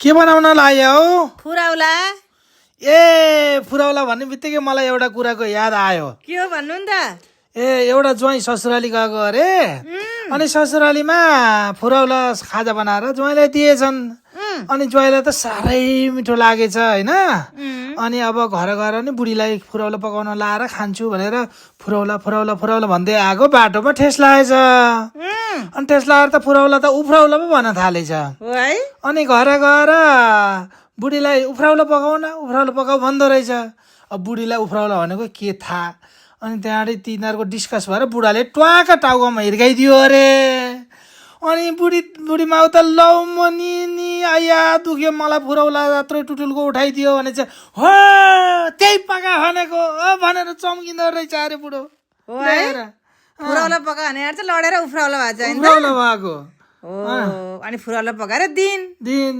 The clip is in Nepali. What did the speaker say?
के बनाउन लाग्यो हौ? फुराउला। ए फुराउला भन्ने बित्तिकै मलाई एउटा कुराको याद आयो। के हो भन्नु नि त? एउटा ज्वाइँ ससुराली गएको अरे, अनि ससुरालीमा फुराउला खाजा बनाएर ज्वाइँलाई दिएछन्। अनि ज्वाइँलाई त साह्रै मिठो लागेछ होइन। अनि अब घर गएर नि बुढीलाई फुराउला पकाउन लाएर खान्छु भनेर फुराउला फुराउला फुराउला भन्दै आएको, बाटोमा ठेस लागेछ। अनि ठेस लागेर त फुराउला त उफ्राउला पो भन्न थालेछ। है अनि घर गएर बुढीलाई उफ्राउला पकाऊ भन्दो रहेछ। अब बुढीलाई उफ्राउला भनेको के थाहा। अनि त्यहाँबाट तिनीहरूको डिस्कस भएर बुढाले ट्वाका टाउकोमा हिर्काइदियो अरे। अनि बुढी माउ त लौ नि आया दुख्यो मलाई, फुराउला यत्रो टुटुलको उठाइदियो भने चाहिँ हो त्यही पका भनेको भनेर चम्किँदो रहेछ अरे बुढो। फुराउला पका भने चाहिँ लडेर उफ्राउला भएको छ। उफ्राउला भएको अनि फुराउला पकाएर दिन दिन